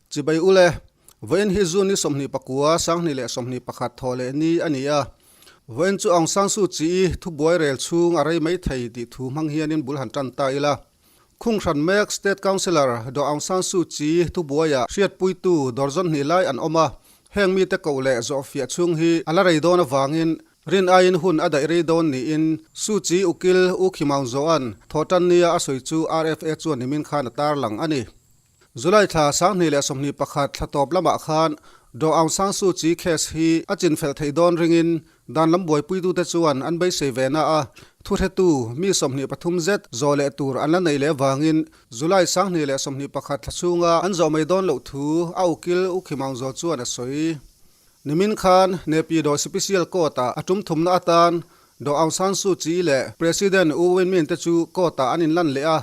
Chibai ule, vawiin hi June ni 29, 2021 thaw leh ni a ni a. Vawiin chu Aung San Suu Kyi thubuai rel chhung a rei mai thei tih thu hmang hianin bul han tan ta ila. Khung hran mek State Councillor Daw Aung San Suu Kyi thubuaiah hriatpuitu dawr zawn hnih lai an awm a, heng mite koh leh zawhfiah chhung hi a la rei dawn avangin rin aiin hun a daih rei dawn niin Suu Kyi ukil U Kyi Maung Zaw-a'n thawhtan nia a sawi chu RFA chuan nimin khan a tarlang a ni. July thla 2021 thla tawp lamah khan Daw Aung San Suu Kyi case hi a chinfelh theih dawn ringin dan lam buaipuitute chuan an beisei ve na a, thuhretu mi 23 zet zawh leh tur an la neih leh avangin July 2021 thla chhunga an zawh mai dawn loh thu a ukil U Kyi Maung Zaw chuan a sawi. Nimin khan Naypyidaw Sipisial Court-ah a tum thumna atan Daw Aung San Suu Kyi leh President U Win Myint te chu court-ah an inlan leh a,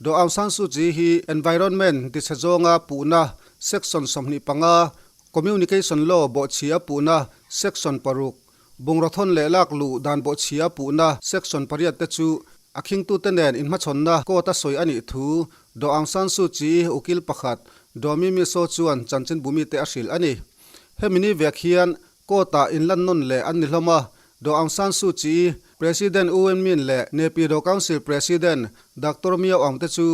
Daw Aung San Suu Kyi hi Environment tichhe zawnga puhna Section 25, Communication Law bawhchhia puhna Section paruk, Bungraw thawn leh lak luh dan bawhchhia puhna Section pariat te chu a khingtute nen inhmachhawnna court a sawi a nih thu Daw Aung San Suu Kyi ukil pakhat Daw Mi Mi Saw chuan chanchinbumite a hrilh a ni. Hemi ni vek hian Court-ah inlan nawn leh an ni hlawm a, Daw Aung San Suu Kyi, President U Win Myint leh Naypyidaw Council President Doctor Myo Aung te chu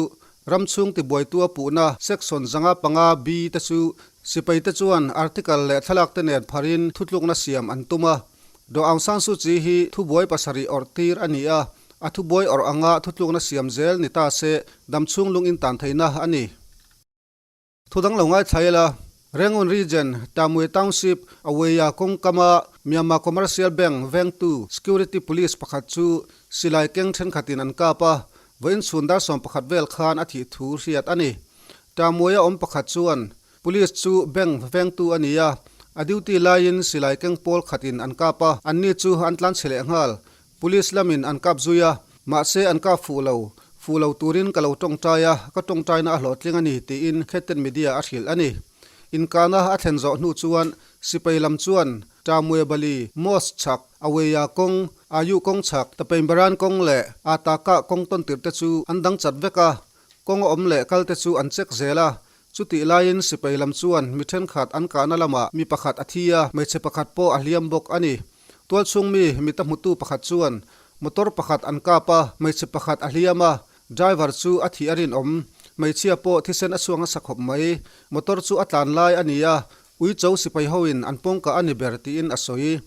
ram chhung tibuaitua puhna Section 505 B te chu sipai te chuan article leh thlalak te nen pharin thutlukna siam an tum a. Daw Aung San Suu Kyi hi thubuai pasarih awrh tir a ni a, a thubuai awrh anga thutlukna siam zel ni ta se damchhung lung intan theihna a ni. Thu dang lo ngaithla ila, Rangoon Region, Tamwe Township, Aweya kawngkama Myanmar Commercial Bank vengtu Security Police pakhat chu silai keng thenkhatin an kap a, vawiin chhun dar 11 vel khan a thih thu hriat a ni. Tamwe-a awm pakhat chuan Police chu bank vengtu a ni a, a duty laiin silai keng pawl khatin an kap a, anni chu an tlanchhe leh nghal. Police lamin an kap zui a, mahse an kap fuh lo. Fuh lo turin ka lo tawngtai a, ka tawngtaina a hlawhtling a ni, tiin Khetten Media a hrilh a ni. Inkahna a thlen zawh hnu chuan sipai lam chuan Tamwe Bali, Mosque chhak, Aweya kawng, Ayu kawng chhak, Tapeimbaran kawng leh Ataka kawng tawn tirh te chu an dang chat vek a, kawng a awm leh kal te chu an check zel a. Chutih laiin sipai lam chuan mi thenkhat an kahna lamah mi pakhat a thi a, hmeichhe pakhat pawh a hliam bawk a ni. Tualchhung mi mita hmutu pakhat chuan motor pakhat an kap a, hmeichhe pakhat a hliam a, driver chu a thih a rinawm. Hmeichhia pawh thisen a chhuak nasa khawp mai. Motor chu a tlan lai a ni a, uicho sipai hoin an pawngkah a ni ber tiin a sawi.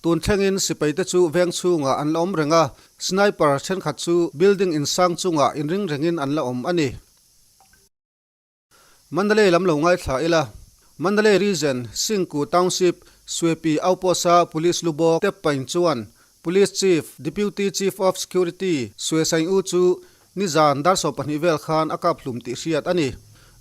Tun thlengin sipaite chu veng chhungah an la awm reng a, sniper thenkhat chu building insang chungah inring rengin an la awm a ni. Mandalay lam lo ngaithla ila, Mandalay Region, Singku Township, Swepi Outpost-a Police lubawk Tep Paing chuan Police Chief, Deputy Chief of Security, Swe Saing U chu nizan dar 12 vel khan a kap hlum tih hriat a ni.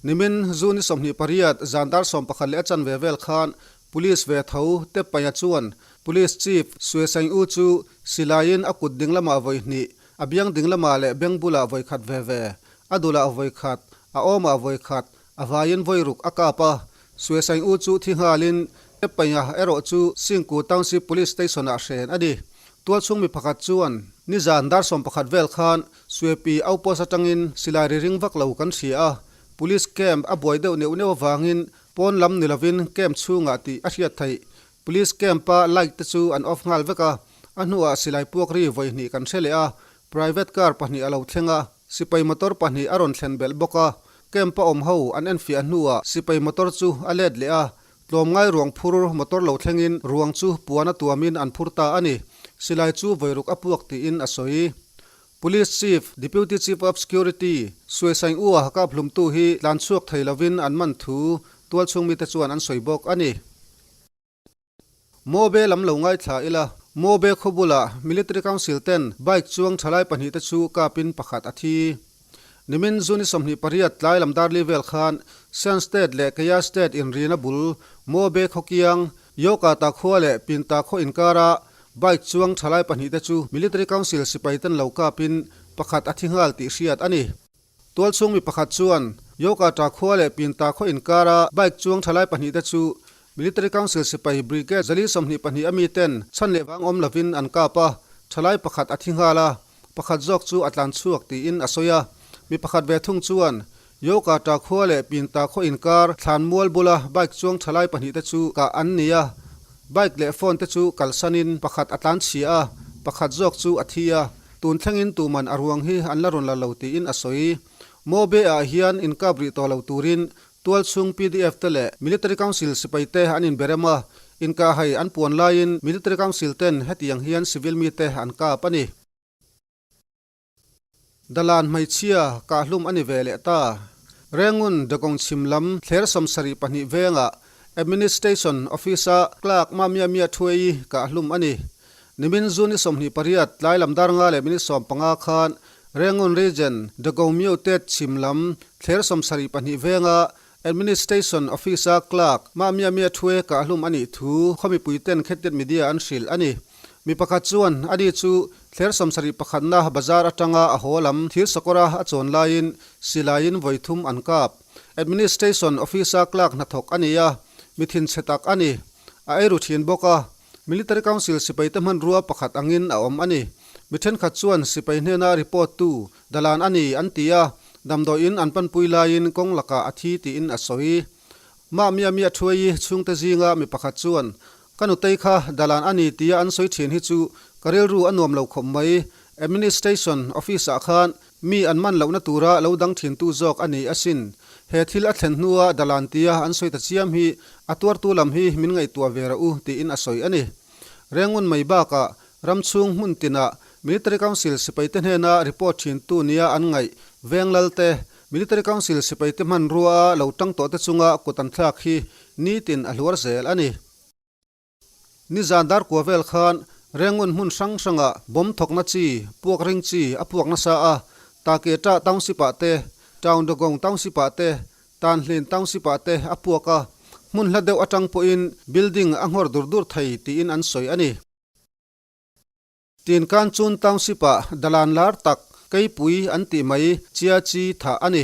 Nimin June ni 28 zan dar 11 leh a chanve vel khan Police ve tho Tep Painga chuan Police Chief, Swe Saing U chu silaiin a kut ding lamah vawi hnih, a biang ding lamah leh beng bulah vawi khat ve ve, A dulah vawi khat, a awmah vawi khat, a vaiin vawi ruk a kap a. Suesaing U chu thi nghalin Teppainga erawh chu Singku Township Police Station-ah hren a ni. Tualchhung mi pakhat chuan nizan dar 11 vel khan Suepi outpost atangin silai ri ring vak lo kan hria a, Police camp a buai deuh neuh neuh avangin pawn lam ni lovin camp chhungah tih a hriat theih. Police camp-a light te chu an off nghal vek a, a hnuah silai puak ri vawi hnih kan hre leh a, private car pahnih a lo thleng a. Sipai motor pahnih a rawn thlen belh bawk a, camp a awm ho an enfiah hnuah sipai motor chu a let leh a, tlawmngai ruang phur motor lo thlengin ruang chu puan a tuamin an phur ta a ni. Silai chu vawiruk a puak tiin a sawi. Police Chief, Deputy Chief of Security, Suesaing Ua kap hlumtu hi tlan chhuak thei lovin an man thu tualchhung mite chuan an sawi bawk a ni. Mobe lam lo ngaithla ila, Mobe khaw bulah Military Council ten bike chuang thalai pahnih te chu kapin pakhat a thi. Nimin June 28 tlai lam darli vel khan Shan State leh Kaya State inrina bul Mobe khaw kiang Yokata khua leh Pinta khaw inkara bike chuang thalai pahnih te chu Military Council sipai ten lo kapin pakhat a thi nghal tih hriat a ni. Tualchhung mi pakhat chuan Yokata khua leh Pinta khaw inkara bike chuang thalai pahnih te chu Military Council sipai Brigade 422 a miten chhan leh vang awm lovin an kap a, thalai pakhat a thi nghal a, pakhat zawk chu a tlan chhuak tiin a sawi a. Mi pakhat ve thung chuan. Yokata khua leh Pinta khaw inkar thlanmual bula bike chuang thalai pahnihte chu kah an ni a, bike leh phone te chu kalsanin pakhat a tlan chhia a, pakhat zawk chu a thi a, tun thlengin tuman a ruang hi an la rawn la lo tiin a sawi. Mobe ah hian inkap rih tawh lo turin Tualchhung pdf te leh Military Council sipai te an inberem a, inkahhai an puan laiin Military Council ten hetiang hian civil mite an kap a ni. Dalan hmeichhia kahhlum a ni ve leh ta. Rengun Dagong chhim lam thler 72 vengah Administration Office-a Clerk Mamia Mia Thuei kahhlum a ni. Nimin June 28 tlai lam dar nga leh minute 15 khan Rengun Region Dago Myo Tet chhim lam thler 72 venga Administration Office-a Clerk Mamia Mia Thue kahhlum a nih thu khaw mipuiten Khettiat Media an hrilh a ni. Mi pakhat chuan ani chu thler 71 na bazar atanga a haw lam thir sakawra a chawn laiin silaiin vawi thum an kap. Administration Office-a Clerk hnathawk a ni a, mi thinchhe tak a ni. A eiru thin bawk a, Military Council sipaite hmanrua pakhat angin a awm a ni. Mi thenkhat chuan sipai hnena report tu dalan a ni an ti a, damdawiin an panpui laiin kawng lakah a thi tiin a sawi. Mah mia mia thuai chhungte zinga mi pakhat chuan, Ka nutei kha dalan a ni tia an sawi thin hi chu ka rilru a nuam lo khawp mai. Administration Office-ah khan Mi an man lohna tura lo dang thintu zawk a ni asin. He thil a thlen hnua dalan tia an sawi ta chiam hi a tuartu lam hi min ngaihtuah ve rawh u tiin a sawi a ni. Rengun mai bakah ram chhung hmun tinah Military Council sipaite hnena report thintu nia an ngaih veng lalte, Military Council sipaite hmanrua a lo tang tawhte chunga kut an thlak hi nitin a hluar zel a ni. Nizan dar kua vel khan Rengun hmun hrang hrangah bomb thawkna chi, puak ring chi a puak nasa a, Taketa Township-ah te, Taungdagong Township-ah te, Tanhlin Township-ah te a puak a, hmun hla deuh atang pawhin building a nghawr dur dur thei tiin an sawi a ni. Tinkanchun Township-ah dalan lar tak Keipui an tih mai Chia Chi thah a ni.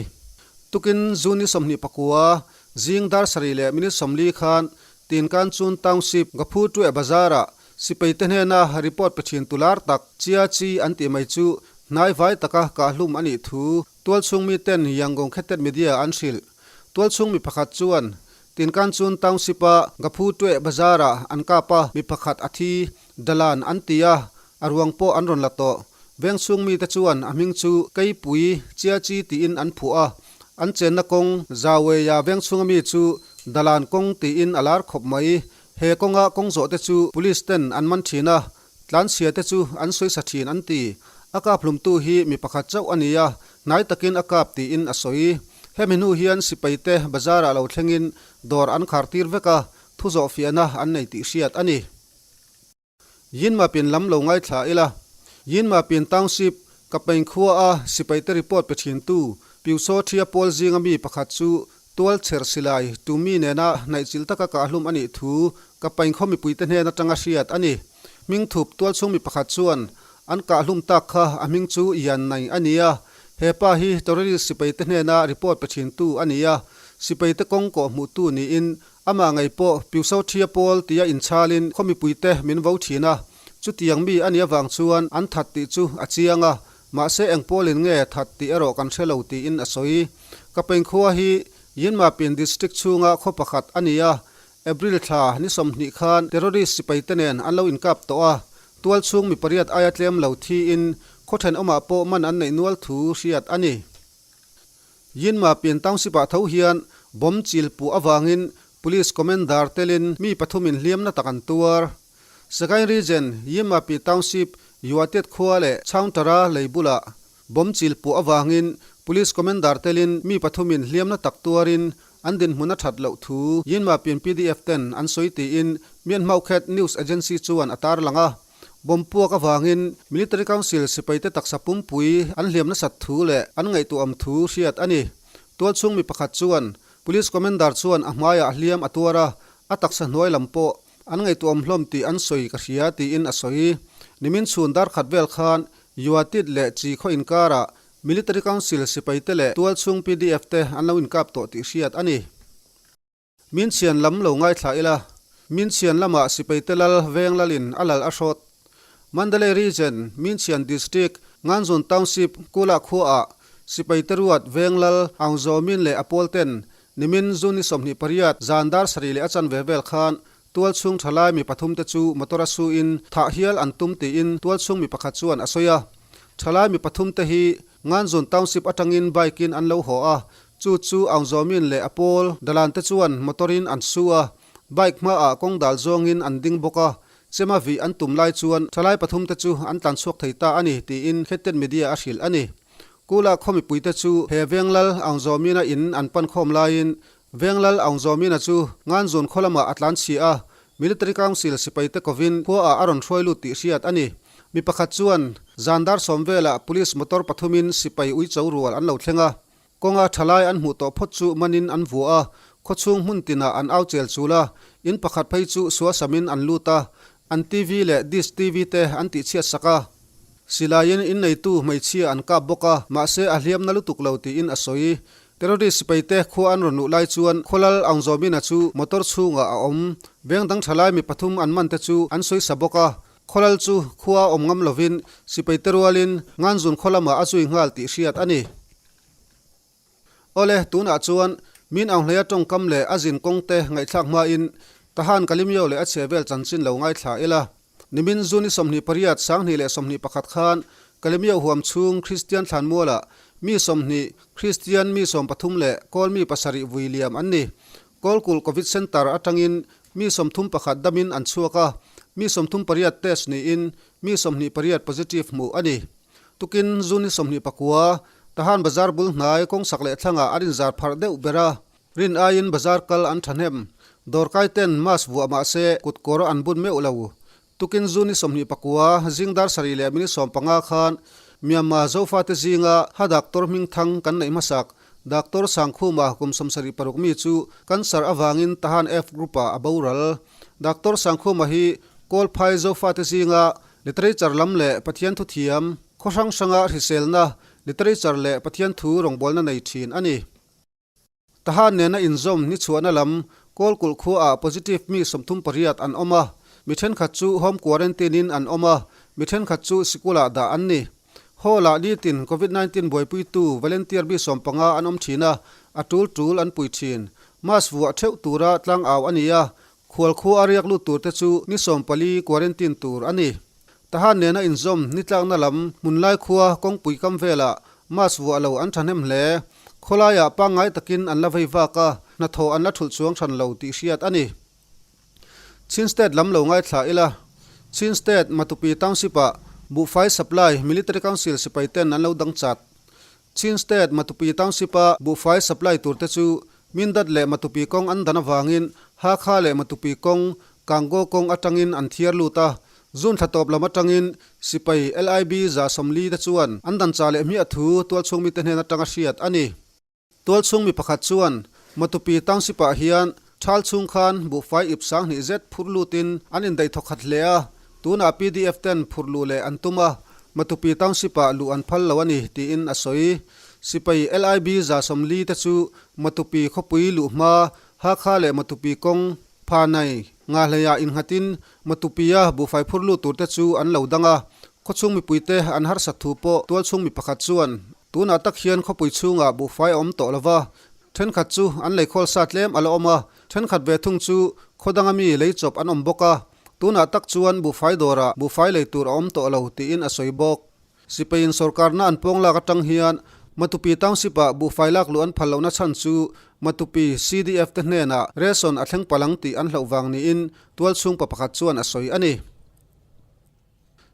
Tukin June 29, zing dar sarih leh minute 40 khan Tinkanchun Township Gaphu Tueh Bazar-ah sipaite hnena report pe thin tu lar tak Chia Chi an tih mai chu hnaivai taka kahhlum a nih thu tualchhung miten Yangon Khetet Media an hrilh. Tualchhung mi pakhat chuan Tinkanchun Township-a Gaphu Tueh Bazar-ah an kap a, mi pakhat a thi. Dalan an ti a, a ruang pawh an rawn la tawh. Vengchhung mite chuan a hming chu Keipui Chiachi tiin an phuah a, an chenna kawng Zaweia vengchhunga mi chu Dalan kawng tiin a lar khawp mai. He kawnga kawng zawh te chu Police ten an man thin a, tlanchhia te chu an sawi sa thin an ti. A kap hlumtu hi mi pakhat chauh a ni a, hnai takin a kap tiin a sawi. Hemi hnu hian sipaite bazar ah lo thlengin dawr an khar tir vek a, thu zawhfiahna an nei tih hriat a ni. Yinmapin lam lo ngaithla ila. Yinmapin Township, Kapaing khua a sipaite report pe thintu Piusaw Thia Pawl zinga mi pakhat chu tual chher silai tumi nena hnaihchilh taka kahhlum a nih thu Kapaing khaw mipuite hnen atanga hriat a ni. Hmingthup tualchhung mi pakhat chuan an kahhlum tak kha a hming chu Yan Nai a ni a, he pa hi terrorist sipaite hnena report pe thintu a ni a, sipaite kawng kawh hmuhtu niin Amah ngei pawh Piuso Thia Pawl tia inchhalin khaw mipuite min vo thin a, chutiang mi a nih avang chuan an that tih chu a chiang a, mahse eng pawlin nge that tih erawh kan hre lo tiin a sawi. Kapengkhua hi Yinmapin District chhunga khaw pakhat a ni a, April thla ni 20 khan terrorist sipaite nen an lo inkap tawh a, tual chhung mi pariat aia tlem lo thiin khaw thenawmah pawh man an neih nual thu hriat a ni. Yinmapin Township-ah tho hian bomb chil puh avangin Police Commander telin mi pathumin hliamna tak an tuar. Sagaing Region, Yinmapi Township, Yuatet khua leh Chhauntara lei bulah bomb chil puh avangin Police Commander telin mi pathumin hliamna tak tuarin an dinhmun a that loh thu Yinmapin PDF ten an sawi tiin Myanmawkhet News Agency chuan a tarlang a. Bomb puak avangin Military Council sipaite taksa pumpui an hliam nasat thu leh an ngaihtuahawm thu hriat a ni. Tualchhung mi pakhat chuan Police Commander chuan a hmaiah hliam a tuar a, a taksa hnuai lam pawh an ngaihtuahawm hlawm tih an sawi ka hria tiin a sawi. Nimin chhun dar khat vel khan Yuatit leh Chi khaw inkarah Military Council sipaite leh tualchhung PDF te an lo inkap tawh tih hriat a ni. Min chhian lam lo ngaithla ila, Min chhian lamah sipaite lal veng lalin a lal a hrawt. Mandalay Region, Min chhian District, Nganzun Township, Kula khuaah Sipai te ruat Venglal Aung Zaw Min leh a pawl ten nimin June ni 28 zan dar sarih leh a chanve vel khan tualchhung thalai mi pathum te chu motor a su in thah hial an tum tiin tualchhung mi pakhat chuan a sawi a. Thalai mi pathum te hi Nganzun Township atangin bike in an lo haw a, chu chu Aung Zaw Min leh a pawl dalan te chuan motor in an su a, bike hmaah kawng dal zawngin an ding bawk a, Chema vih an tum lai chuan thalai pathum te chu an tlan chhuak thei ta a ni tiin Khetten Media a hrilh a ni. Kula khaw mipuite chu he Venglal Aung Zaw Mina in an pan khawm laiin Venglal Aung Zaw Mina chu Nganzun khaw lamah a tlan chhia a, Military Council sipaite kovin khuaah a rawn hruai lut tih hriat a ni. Mi pakhat chuan zan dar sawm velah Police motor pathumin sipai uicho rual an lo thleng a, Kawnga thalai an hmuh tawh phawt chu manin an vuah a, khawchhung hmun tinah an au chel chul a, in pakhat phei chu suasamin an lut a, an TV leh Dish TV te an tihchhiat sak a. Silaiin inneitu hmeichhia an kap bawk a, mahse a hliamna lutuk lo tiin a sawi. Terrorist sipaite khua an rawn luh lai chuan Khawlal Aungzawmina chu motor chhungah a awm. Veng dang thalai mi pathum an man te chu an sawi sa bawk a, Khawlal chu khua awm ngam lovin sipaite rualin Nganzun khaw lamah a zui nghal tih hriat a ni. Awle, tunah chuan min Aunghleia tawngkam leh a zin kawng te ngaihthlak hmain Tahan Kalimio leh a chhe vel chanchin lo ngaithla ila. Nimin June 28, 2021 khan Kalimio huam chhung Kristian thlanmualah mi 20, Kristian mi 13 leh Kawl mi pasarih vui liam an ni. Kawlkulh Covid Centre atangin mi 31 damin an chhuak a, mi 38 test niin mi 28 positive hmuh a ni. Tukin June 29, Tahan Bazar bul hnai kawngsak leh thlangah an inzar pharh deuh ber a, rin aiin bazar kal an thahnem. Dawrkai ten mask vuah mah se kut kawr an bun meuh lo. Tukin June 29, zing dar sarih leh minute 15 khan Myanmar Zofate zinga ha doctor hmingthang kan neih hmasak Doctor Sangkhuma kum 76 mi chu cancer avangin Tahan F Group-ah a boral. Doctor Sangkhuma hi Kawlphai Zofate zinga Literature lam leh Pathian thu thiam, khaw hrang hranga hriselna, literature leh Pathian thu rawngbawlna nei thin a ni. Tahan nena inzawm ni chhuahna lam Kawlkulh khuaah positive mi 38 an awm a, mi thenkhat chu home quarantine in an awm a, mi thenkhat chu sikulah dah an ni. Hall-ah nitin Covid 19 buaipuitu volunteer mi 15 an awm thin a, a tul tul an pui thin. Mask vuah theuh tura tlangau a ni a, Khual khua a riak lut tur te chu ni 14 quarantine tur a ni. Tahan nena inzawm ni tlakna lam hmunlai khua kawngpui kam velah mask vuah lo an thahnem hle. Khawlaiah pangngai takin an la vei vak a, hnathawh an la thulh chuang hran lo tih hriat a ni. Chin State lam lo ngaithla ila. Chin State Matupi Township-ah buhfai supply Military Council sipai ten an lo dang chat. Chin State Matupi Township-a buhfai supply turte chu Mindat leh Matupi kawng an dan avangin Hakha leh Matupi kawng, Kangaw kawng atangin an thiar lut a. June thla tawp lam atangin sipai LIB 40 te chuan an dan chah leh hmiah thu tualchhung mite hnen atanga hriat a ni. Tualchhung mi pakhat chuan Matupi Township-ah hian Thal chhung khan buhfai ip 2000 zet phur lutin an indaih thawk khat hle a, tunah pdf ten phur luh leh an tum a, Matupi Township-ah luh an phal lo a ni, tiin a sawi. Sipai LIB 40 te chu Matupi khawpui luh hma Hakha leh Matupi kawng Phanai Ngahleiah innghatin Matupia buhfai phur lut turte chu an lo dang a, khawchhung mipuite an harsat thu pawh tualchhung mi pakhat chuan tunah tak hian khawpui chhungah buhfai a awm tawh lo va, Thenkhat chu an leikhawl sa tlem a la awm a, thenkhat ve thung chu khaw danga mi lei chawp an awm bawk a, tunah tak chuan buhfai dawrah buhfai lei tur a awm tawh lo tiin a sawi bawk. Sipaiin sawrkarna an pawng lak atang hian Matupi Township-ah buhfai lak luh an phal lohna chhan chu Matupi CDF te hnenah ration a thleng palh ang tih an hlauh vang niin tualchhung pa pakhat chuan a sawi a ni.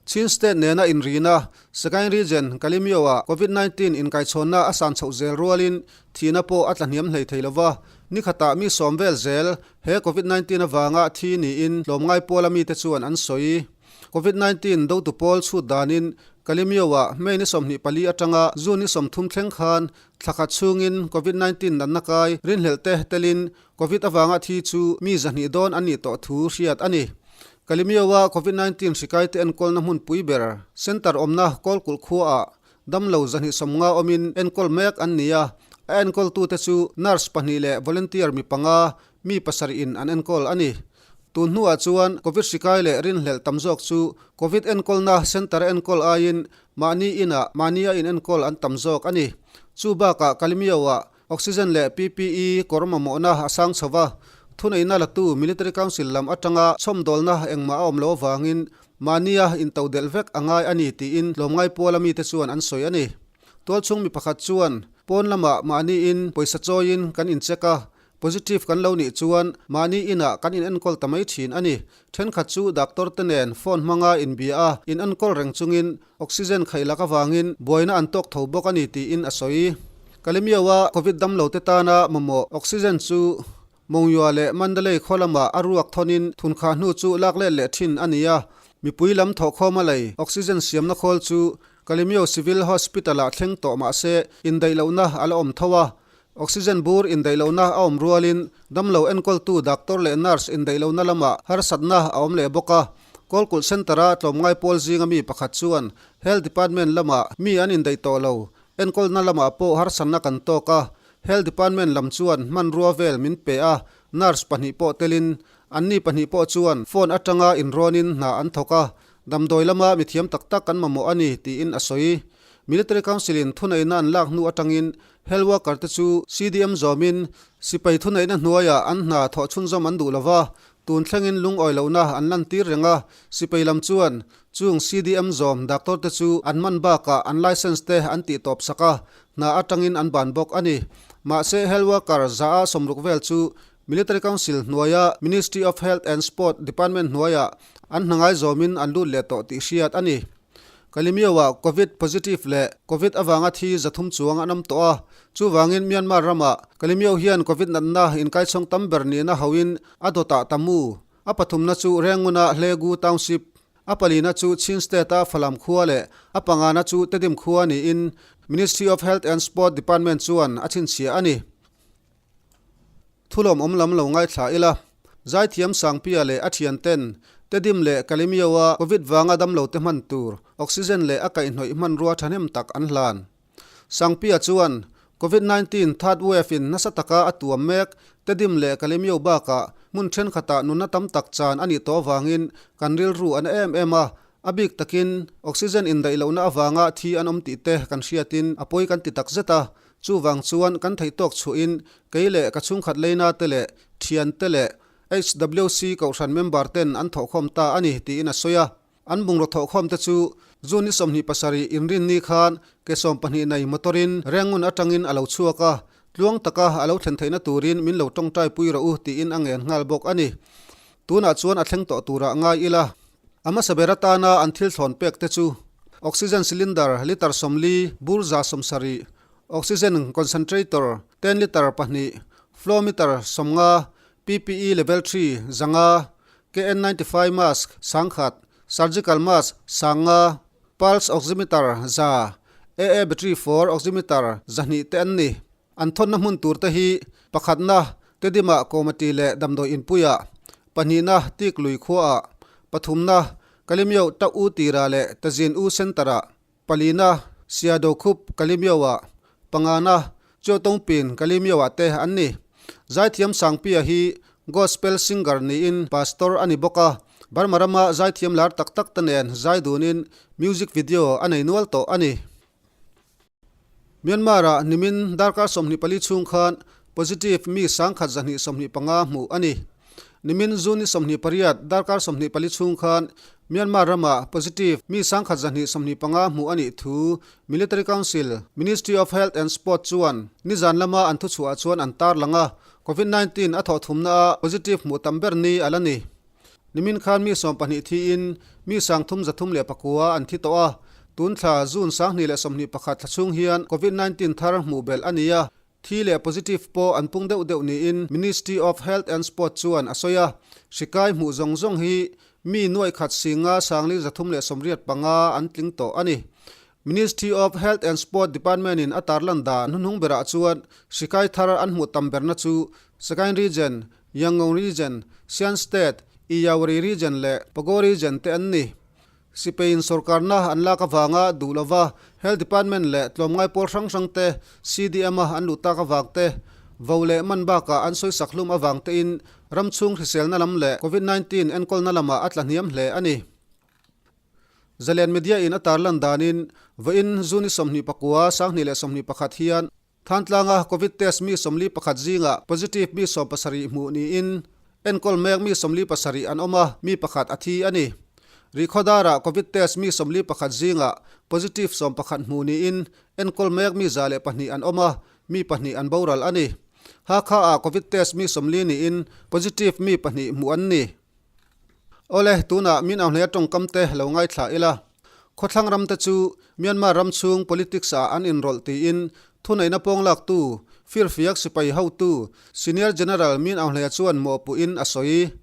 Chin State nena inrina Sagaing Region, Kalemyo-ah Covid 19 inkaichhawnna a san chhoh zel rualin thihna pawh a tlahniam hlei thei lova, ni khatah mi sawm vel zel he Covid 19 avanga thi niin tlawmngai pawla mite chuan an sawi. Covid 19 dotu pawl chhut danin Kalemyo-ah May ni 24 atanga June ni 30 thleng khan thla khat chhungin Covid 19 natna kai rinhlelh te telin Covid avanga thi chu mi 200 dawn an nih tawh thu hriat a ni. Kalemyo-a Covid 19 hrikaite enkawlna hmunpui ber Centre awmna Kawlkulh khuaah damlo 250 awmin enkawl mek an ni a, a enkawltute chu nurse pahnih leh volunteer mi panga, mi pasarih in an enkawl a ni. Tun hnuah chuan Covid hri kai leh rinhlelh tam zawk chu Covid enkawlna centre enkawl aiin mahni inah mahnia inenkawl an tam zawk a ni. Chu bakah Kalimio-ah Oxygen leh PPE kawr mamawhna a sang chho va, thuneihna latu Military Council lam atanga chhawmdawlna engmah a awm lo avangin mahnia intodelh vek a ngai a ni tiin tlawmngai puala mite chuan an sawi a ni. Tualchhung mi pakhat chuan, Pawn lamah mahniin pawisa chawiin kan incheck a, Positive kan lo nih chuan mahni inah kan inenkawl ta mai thin a ni. Thenkhat chu doctor te nen phone hmanga inbia a, inenkawl reng chungin oxygen khaih lak avangin buaina an tawk tho bawk a ni tiin a sawi. Kalemiaua Covid damlo te tana mamawh oxygen chu Mongyua leh Mandalay khaw lamah a ruak thawnin thunkhah hnu chu lak let leh thin a ni a. Mipui lam thawhkhawma lei oxygen siamna khawl chu Kalemio Civil Hospital-ah thleng tawh mah se indaih lohna a la awm tho a. Oxygen bur indaih lohna a awm rualin damlo enkawltu doctor leh nurse indaih lohna lamah harsatna a awm leh bawk a. Kawlkulh Centre-a tlawmngai pawl zinga mi pakhat chuan Health Department lamah mi an indaih tawh lo, enkawlna lamah pawh harsatna kan tawk a. Health Department lam chuan hmanrua vel min pe a, nurse pahnih pawh telin anni pahnih pawh chuan phone atanga inrawnin hna an thawk a, damdawi lama mithiam tak tak kan mamawh a ni, tiin a sawi. Military Council-in thuneihna an lak hnu atangin Health worker te chu CDM zawmin sipai thuneihna hnuaiah an hna thawh chhunzawm an duh lova, tun thlengin lungawi lohna an lantir reng a, sipai lam chuan chung CDM zawm doctor te chu an man bakah an license te an tih tawp sak a, hna atangin an ban bawk a ni. Mahse health worker za a 60 vel chu Military Council hnuaia Ministry of Health and Sport Department hnuaiah an hna ngai zawmin an lut leh tawh tih hriat a ni. Kalemyo-ah Covid positive leh Covid avanga thi 300 chuang an awm tawh a, chuvangin Myanmar ramah Kalemyo hian Covid natna inkaichhawng tam ber nihna hauhin a dawtah Tamu, a pathumna chu Renguna Hlegu Township, a palina chu Chin State-a Falam khua leh a pangana chu Tedim khua niin Ministry of Health and Sport Department chuan a chhinchhiah a ni. Thulawm awm lam lo ngaithla ila, Zaithiam Sangpia leh a thianten Tedim leh Kalemyo-a Covid vanga damlote hman tur oxygen leh a kaihhnawih hmanrua thahnem tak an hlan. Sangpia chuan Covid 19 third wave in nasa taka a tuam mek Tedim leh Kalemyo bakah hmun thenkhatah nunna tam tak chan a nih tawh avangin kan rilru a na em em a, a bik takin oxygen indaih lohna avanga thi an awm tih te kan hriatin a pawi kan ti takzet a, Chuvang chuan kan theih tawk chhuahin kei leh ka chhungkhat leina te leh thian te leh HWC kohhran member ten an thawhkhawm ta a ni tiin a sawi a. An bungraw thawhkhawm te chu June ni 27 inrinni khan ke 12 nei motor in Rengun atangin a lo chhuak a, tluang taka a lo thlen theihna turin min lo tawngtai pui rawh u tiin a ngen nghal bawk a ni. Tunah chuan a thleng tawh turah ngai ila. A hmasa ber atana an thil thlawn pek te chu Oxygen cylinder litre 40, bur 70, Oxygen concentrator ten litre pahnih, flow meter 50, PPE level three 500, KN 95 mask 1000, surgical mask 5000, pulse oximeter 100, AA battery for oximeter 200 te an ni. An thawnna hmun tur te hi pakhatna Tedimah Komati leh Damdawi Inpuiah, pahnihna Tik Lui khuaah, pathumna Kalimyo Ta U Tira leh Tazin U Centre-ah, palina Siado Khup Kalimyo-ah, pangana Chiotongpin Kalimyo-ah te an ni. Zaithiam Sangpia hi Gospel singer niin pastor a ni bawk a, Burma rama zaithiam lar tak tak te nen zai dunin music video a nei nual tawh a ni. Myanmar-ah nimin darkar 24 chhung khan positive mi 1225 hmuh a ni. Nimin June ni 28 darkar 24 chhung khan Myanmar ramah positive mi 1225 hmuh a nih thu Military Council, Ministry of Health and Sport chuan nizan lama an thuchhuah chuan an tarlang a, Covid 19 a thawh thumnaah positive hmuh tam ber ni a la ni. Nimin khan mi 12 thiin mi 3309 an thi tawh a, tun thla June 2021 thla chhung hian Covid 19 thar hmuh belh a ni a, thi leh positive pawh an pung deuh deuh niin Ministry of Health and Sport chuan a sawi a, hri kai hmuh zawng zawng hi mi nuaih khat singa sangli 385 an tling tawh a ni. Ministry of Health and Sport Department in a tarlan dan hnuhnung berah chuan hri kai thar an hmuh tam berna chu Sagaing Region, Yangon Region, Shan State, Iyawari Region leh Pago Region te an ni. Sipai in sorkarna an lak avanga duh lova Health Department leh tlawmngai pawl hrang hrang te CDM a an luh tak avang te. Vo leh man bakah an sawisak hlum avang tein ram chhung hriselna lam leh Covid 19 enkawlna lamah a tla hniam hle a ni. Zalen Media in a tarlan danin vawiin June 29, 2021 hian Thantlanga Covid test mi 41 zingah positive mi 70 hmuh niin enkawl mek mi 47 an awm a, mi pakhat a thi a ni. Rihkhawdara Covid test mi 41 zingah positive 11 hmuh niin enkawl mek mi 102 an awm a, mi pahnih an boral a ni. Hakha-ah Covid test mi 40 niin positive mi pahnih hmuh an ni. Awle, tunah min auhneia tawngkam te lo ngaithla ila. Khawthlang ram te chu Myanmar ram chhung politics ah an inrawlh tiin thuneihna pawng laktu firfiak sipai hotu Senior General Min Aung Hlei chuan mawhpuhin a sawi.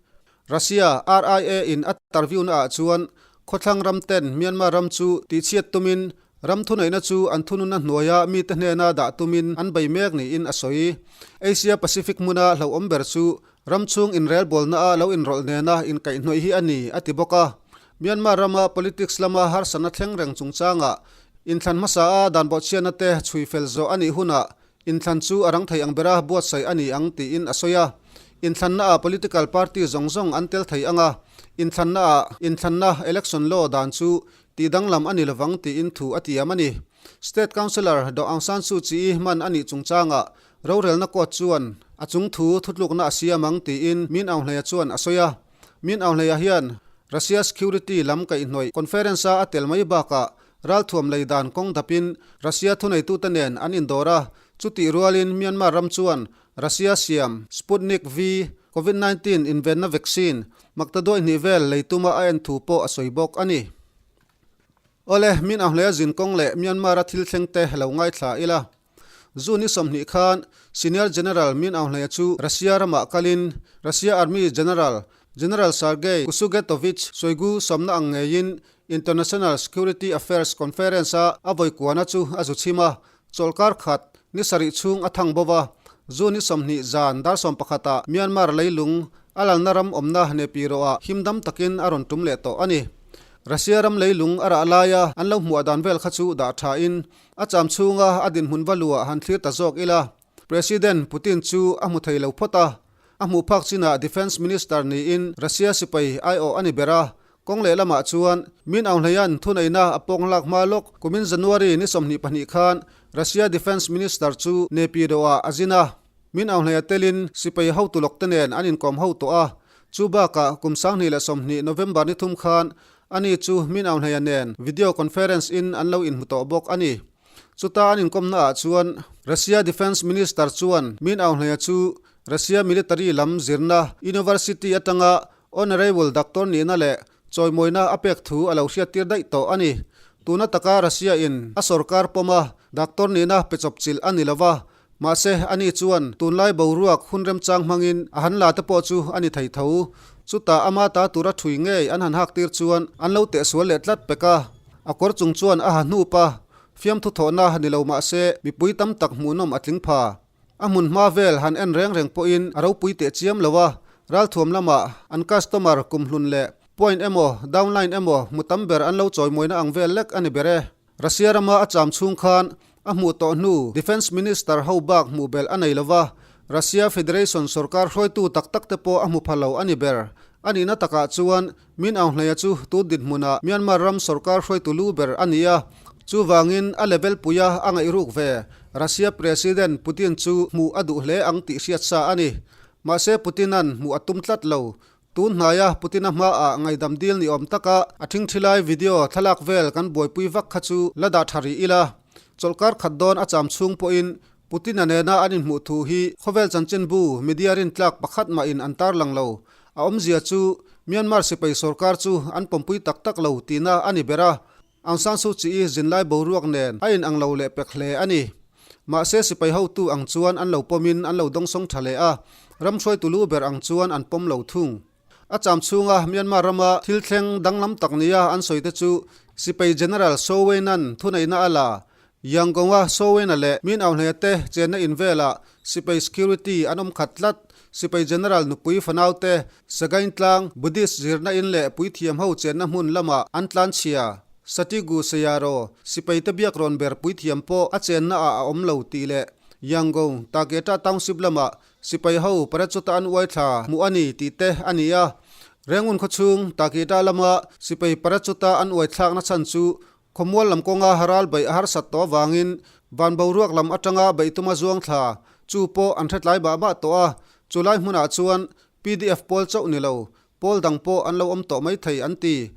Russia RIA in a tarview na ah chuan khawthlang ram ten Myanmar ram chu tihchhiat tumin ram thuneihna chu an thununna hnuaia mite hnena dah tumin an bei mek niin a sawi. Asia Pacific hmuna hlauhawm ber chu Ram chhung inrelbawlna a lo inrawlh nena inkaihhnawih hi a ni, a ti bawk a. Myanmar rama politics lama harsatna thleng reng chungchangah inthlan hmasa a dan bawhchhiatna te chhui fel zawh a nih hunah inthlan chu a rang thei ang bera buatsaih a ni ang tiin a sawi a. Inthlanna ah political party zawng zawng an tel thei ang a, inthlanna ah inthlanna election law dan chu tih danglam a ni lovang tiin thu a tiam a ni. State Counsellor Daw Aung San Suu Kyi hman a nih chungchangah Rorelna court chuan a chung thu thutlukna a siam ang tiin Min Aung Hleia chuan a sawi a. Min Aung Hleia hian Russia security lam kaihhnawih conference-a a tel mai bakah ralthuam lei dan kawng dapin Russia thuneitute nen an indawr a, chutih rualin Myanmar ram chuan Russia siam Sputnik V Covid 19 invenna vaccine maktaduai hnih vel lei tuma a en thu pawh a sawi bawk a ni. Awle, Min Aung Hleia zin kawng leh Myanmar-a thil thlengte lo ngaithla ila. June ni 20 khan Senior General Min Aung Hlaing chu Russia ramah kalin Russia Army General General Sergei Kusugetovich Shoigu sawmna ang ngeiin International Security Affairs Conference-a a vawikuana chu a zu chhim a, chawlhkar khat ni sarih chhung a thang bo a. June ni 20 zan dar 11 ah Myanmar leilung a lalna ram awmna Naypyidaw ah himdam takin a rawn tum leh tawh a ni. Russia ram leilung a rah laia an lo hmuah dan vel kha chu dah thain A cham chhunga a dinhmun va luah han thlir ta zawk ila, President Putin chu a hmu thei lo phawt a. A hmuh phak chinah Defence Minister niin Russia sipai aiawh a ni ber a. Kawng lehlamah chuan Min Aung Hlaing thuneihna a pawng hlak hma lawk kumin January ni 22 khan Russia Defence Minister chu Naypyidaw-ah a zin a. Min Aung Hlaing telin sipai hotu lawkte nen an inkawm ho tawh a. Chu bakah kum 2020 November ni thum khan Ani chu Min Aung Hlaing nen video conference in an lo inhmu tawh bawk a ni. Chuta an inkawmna ah chuan Russia Defence Minister chuan Min Aung Hlaing chu Russia military lam zirna university atanga honorable doctor nihna leh chawimawina a pek thu a lo hriattir daih tawh a ni. Tuna taka Russia in a sorkar pawma doctor nihna pe chawpchilh a ni lova, Mahse, ani chuan tunlai boruak hun remchang hmangin a han la te pawh chu a ni thei tho. Chutah ama ta tura thui ngei an han hak tir chuan an lo tehsual leh tlat pek a. A kawr chung chuan a ha hnup a, fiamthu thawhna ni lo mahse mipui tam tak hmuhnawm a tling pha. A hmun hma vel han en reng reng pawhin a ropui teh chiam lo a, ralthuam lamah an customer kumhlun leh point emaw downline emaw hmu tam ber an lo chawimawina ang vel lek a ni ber e. Russia rama a cham chhung khan a hmuh tawh hnu Defence Minister ho bak hmuh belh a nei lova, Russia Federation sorkar hruaitu tak tak te pawh a hmu pha lo a ni ber. A nihna takah chuan Min Aung Hlaing chu tun dinhmunah Myanmar ram sorkar hruaitu lu ber a ni a, chuvangin a level puia a ngaih ruk ve Russia President Putin chu hmuh a duh hle ang tih hriat sa a ni. Mahse Putin-a'n hmuh a tum tlat lo. Tun hnaia Putin-a hmaah ngaidam dil ni awm taka a thingthi lai video thlalak vel kan buaipui vak kha chu la dah tha rih ila. Chawlhkar khat dawn a cham chhung pawhin Putin-a nena an inhmuh thu hi khawvel chanchinbu media rintlak pakhat mahin an tarlang lo. A awmzia chu Myanmar sipai sorkar chu an pawmpui tak tak lo tihna a ni ber a. Aung San Suu Kyi zinlai boruak nen a inang lo leh pek hle a ni. Mahse sipai hotu ang chuan an lo pawmin an lo dawngsawng tha leh a, ram hruaitu lu ber ang chuan an pawm lo thung. A cham chhunga Myanmar rama thil thleng danglam tak nia an sawi te chu sipai General Soe Win-a'n thuneihna a la, Yangon-a Soe Win-a leh Min Aung Hlaing te chenna in velah sipai security an awm khat tlat. Sipai General nupui fanaute Sagaing tlang Buddhist zirna in leh puithiam ho chenna hmun lamah an tlanchhia. Satigu Sayaro, sipaite biak rawn ber puithiam pawh a chenna ah a awm lo tih leh. Yangon, Taketa Township lamah sipai ho parachute an uai thla hmuh a ni tih te a ni a. Rengun khawchhung Taketa lama sipai parachute an uai thlakna chhan chu Khawmual lam kawnga ral beih a harsat tawh avangin van boruak lam atanga beih tuma zuang thla chu pawh an hretlai bah bah tawh a, chulai hmunah chuan pdf pawl chauh ni lo, pawl dang pawh an lo awm tawh mai thei an ti.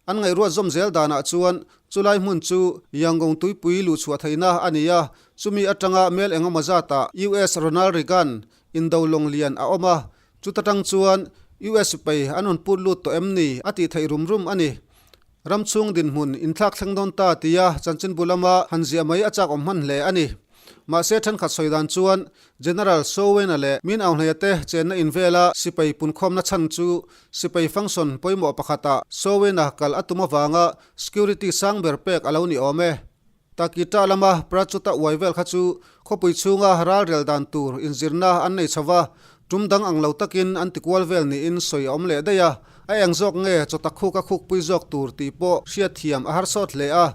An ngaihruat zawm zel danah chuan chulai hmun chu Yangon tuipui luhchhuah theihna a ni a, chumi atanga mel engemaw zatah US Ronald Reagan indo lawng lian a awm a, chuta tang chuan US sipai an rawn put lut tawh em ni a tih theih rum rum a ni. Ram chhung dinhmun inthlak thleng dawn ta tia chanchinbu lama han ziah mai a chak awm hman hle a ni. Mahse thenkhat sawi dan chuan General Sowena leh Min Aung Hlaia te chenna in vela sipai punkhawmna chhan chu sipai function pawimawh pakhatah Sowena kal a tum avanga security sang ber pek a lo ni awm e. Takita lama Prachuta uai vel kha chu khawpui chhunga ralrel dan tur inzirna an nei chho va, tum dang ang lo takin an tikual vel niin sawi a awm leh daih a. A eng zawk nge chawtak khuk a khukpui zawk tur tih pawh hriatthiam a harsawt hle a,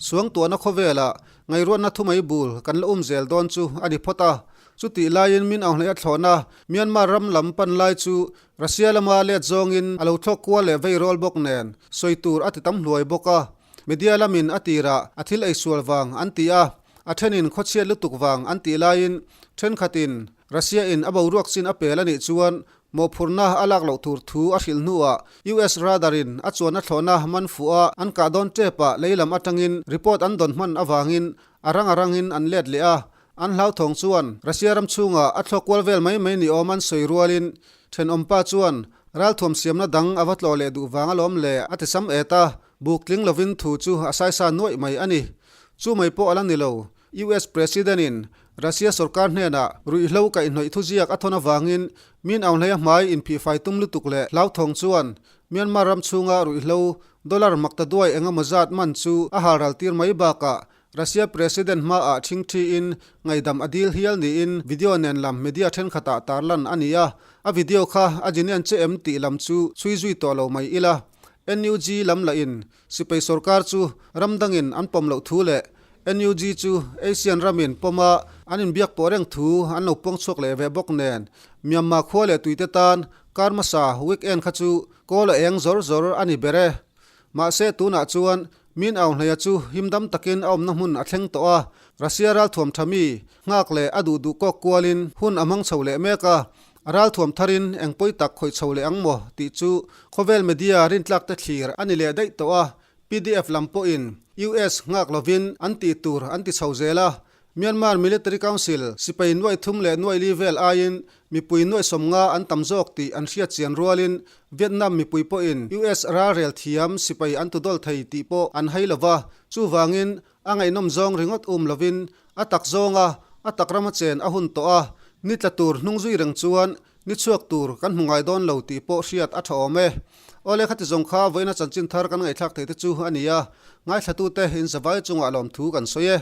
suangtuahna khawvelah ngaihruatna thumai bul kan la um zel dawn chu a ni phawt a. Chutih laiin min auhnaih a thlawhna Myanmar ram lam pan lai chu Russia lama let zawngin a lo thlawk kual leh vei rawl bawk nen sawi tur a ti tam hluai bawk a. Media lamin a tirah a thil eisual vang an ti a, a thenin khawchhiat lutuk vang an tih laiin thenkhatin Russia in a boruak chin a pel a nih chuan mawhphurhna a lak loh tur thu a hrilh hnuah US radar in a chuanna thlawhna man fuh a an kah dawn tep ah lei lam atangin report an dawn hman avangin a rang a rangin an let leh a, an hlauthawng chuan Russia ram chhungah a thlawk kual vel mai mai ni awm an sawi rualin thenawmpa chuan ralthuam siamna dang a va tlawh leh duh vang alawm le a ti sam et a. Buk tling lovin thu chu a saisa nuaih mai a ni. Chu mai pawh a la ni lo. US President-in Russia sorkar hnenah ruihhlo kaihhnawih thuziak a thawn avangin Min Aung Hlaia hmai inphihfai tum lutuk leh hlauthawng chuan Myanmar ram chhunga ruihhlo dollar makta duai engemaw zat man chu a halral tir mai bakah Russia President hmaah ṭhingṭhiin ngaihdam a dil hial niin video nen lam media ṭhenkhatah tarlan a ni a. A video kha a genuine che em tih lam chu chhui zui tawh lo mai ila. NUG lam lahin sipai sorkar chu ram dangin an pawm loh thu leh NUG chu Asian ramin pawma an inbiak pawh reng thu an lo puang chhuak leh ve bawk nen Myanmar khua leh tuite tan kar hmasa weekend kha chu kawl a eng zawr zawr a ni ber e. Mahse tunah chuan Min Aung Hlaia chu himdam takin a awmna hmun a thleng tawh a, Russia ralthuam tha mi nghak leh a duh duh kawk kualin hun a hmang chho leh mek a, a ralthuam tharin eng pawi tak khawih chho leh ang maw tih chu khawvel media rintlak te thlir a ni leh daih tawh a, pdf lam pawhin US nghak lovin an tih tur an ti chho zel a, Myanmar Military Council sipai nuaih thum leh nuaih li vel aiin mipui nuaih 50 an tam zawk tih an hriat chian rualin Vietnam mipui pawhin US ralrel thiam sipai an tudawl thei tih pawh an hai lo va, chuvangin a ngaihnawm zawng ringawt um lovin a tak zawnga a tak rama chen a hun tawh a, ni tla tur hnung zui reng chuan ni chhuak tur kan hmu ngai dawn lo tih pawh hriat a tha awm e. Awle khati zawng kha vawiina chanchin thar kan ngaihthlak theih te chu a ni a, ngaithlatute inzavai chungah lawmthu kan sawi e.